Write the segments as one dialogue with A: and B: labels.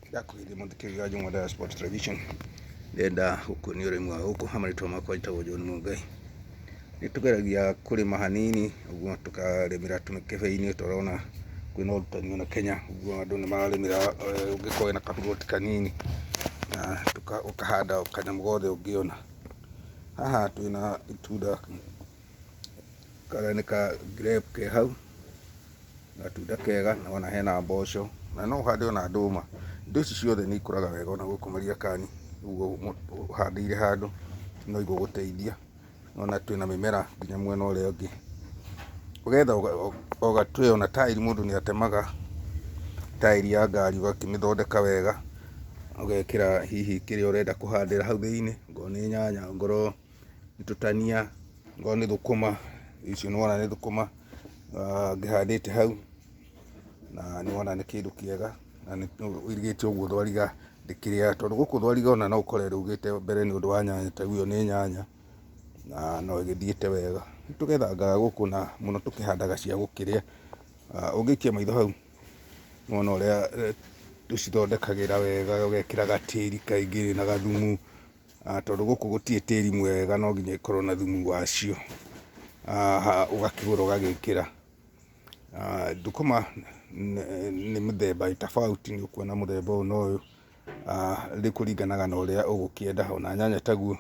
A: Ndakũgeithia mũthikĩrĩria wa Juma Dial Sport Television. Ndĩrenda gũkuonia ũrĩmi wa gũkũ ha marĩtwa makwa njĩtagwo John Mũngai. Nĩ tũgeragia kũrĩma hanini ũguo tũkarĩmĩra tũmĩkebe-inĩ tũrona kwĩna ũrutani ona Kenya ũguo andũ nĩ mararĩmĩra ũngĩkorwo wĩna kaburoti kanini na ũkahanda o kanyamũ gothe ũngĩona. Haha twĩna itunda karĩa nĩ ka grape ke hau, gatunda kega na wona hena mboco na no ũhande ona ndũma. Indo ici ciothe nĩ ikũraga wega ona gũkũ Mariakani, ũguo ũhandĩire handũ no igũgũteithia. Nĩwona twĩna mĩmera nginya mwena ũrĩa ũngĩ. Ũgetha o ga tray ona taĩri mũndũ nĩ atemaga, taĩri ya ngari ũgakĩmĩthondeka wega, ũgekĩra hihi kĩrĩa ũrenda kũhandĩra hau thĩiniĩ, okorwo nĩ nyanya, ongorwo nĩ tũtania, okorwo nĩ thũkũma, icio nĩwona nĩ thũkũma ngĩhandĩte hau, na nĩwona nĩ kĩndũ kĩega na ũirigĩte ũguo thwariga ndĩkĩrĩaga, tondũ gũkũ thwariga ona no ũkore ĩrũgĩte mbere nĩ ũndũ wa nyanya, ta rĩu ĩyo nĩ nyanya na no ĩgĩthiĩte wega. Nĩ tũgethangaga gũkũ na mũno tũkĩhandaga cia gũkĩrĩa. Ũngĩikia maitho hau nĩwona ũrĩa tũcithondekagĩra wega, ũgekĩra gatĩri kaingĩ na gathumu, tondũ gũkũ gũtirĩ tĩri mwega no nginya ĩkorwo na thumu wacio, ũgakĩgũra ũgagĩkĩra. Thũkũma nĩ mĩthemba tofauti, nĩ ũkuona mũthemba ũyũ na ũyũ, rĩu kũringanaga na ũrĩa ũgũkĩenda, ona nyanya taguo,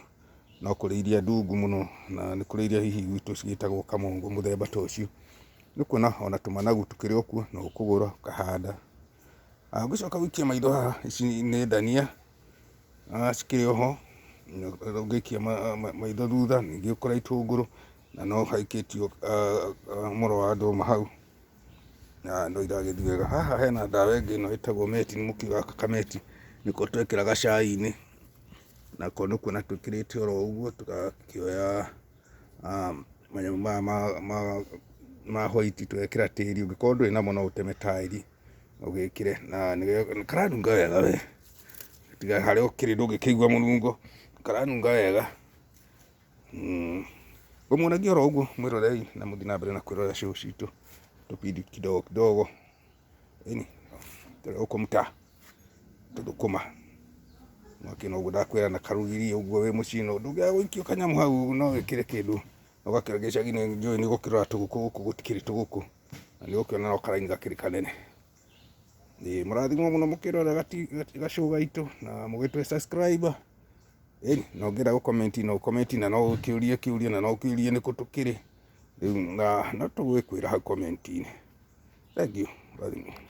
A: no kũrĩ iria ndungu mũno na nĩ kũrĩ iria hihi gwitũ ciĩtagwo kamongo mũthemba ta ũcio. Nĩ ũkuona ona tũmanagu tũkĩrĩ o kuo, no ũkũgũra ũkahanda. Ũngĩcoka ũikie maitho haha, ici nĩ ndania cikĩrĩ oho, ũngĩikia maitho thutha ningĩ ũkore itũngũrũ na no haikĩtio mũro wa ndũma hau na no iragĩthiĩ wega. Haha hena ndawa ĩngĩ ĩno ĩtagwo meti, nĩ mũkĩũĩ gaka kameti nĩko twekĩraga cai-inĩ, nako nĩ ũkuona twĩkĩrĩte oro ũguo tũgakĩoya manyamũ maya ma white tũgekĩra tĩri, ũngĩkorwo ndũrĩ namo no ũteme taĩri ũgĩkĩre na nĩ karanunga wega we, tiga harĩa ũkĩrĩ ndũngĩkĩigua mũnungo, karanunga wega. Ngũmuonagia oro ũguo mwĩroreri na mũthiĩ na mbere na kwĩrorera show citũ tũbindi kidogo kidogo, ĩni tũrĩ gũkũ mtaa tũthũkũma mwaki noguo ndakwĩra na karugiri ũguo wĩ mũciĩ no ndũngĩaga gũikia kanyamũ hau no wĩkĩre kĩndũ ũgakĩra gĩcagi-inĩ njũĩ nĩ ũgũkĩrora tũgũkũ gũkũ gũtikĩrĩ tũgũkũ na nĩ ũgũkĩona no karaini gakĩrĩ kanene. Ĩĩ mũrathimwo mũno mũkĩrorera gacũũ gaitũ na mũgĩtwe subscribe. Ĩni na ũngĩenda gũ comment no ũ comment na no ũkĩũrie kĩũria na no ũkĩũrie nĩkũ tũkĩrĩ rĩu na no tũgũgĩkwĩra hau comment-inĩ. Thank you, rathimwo.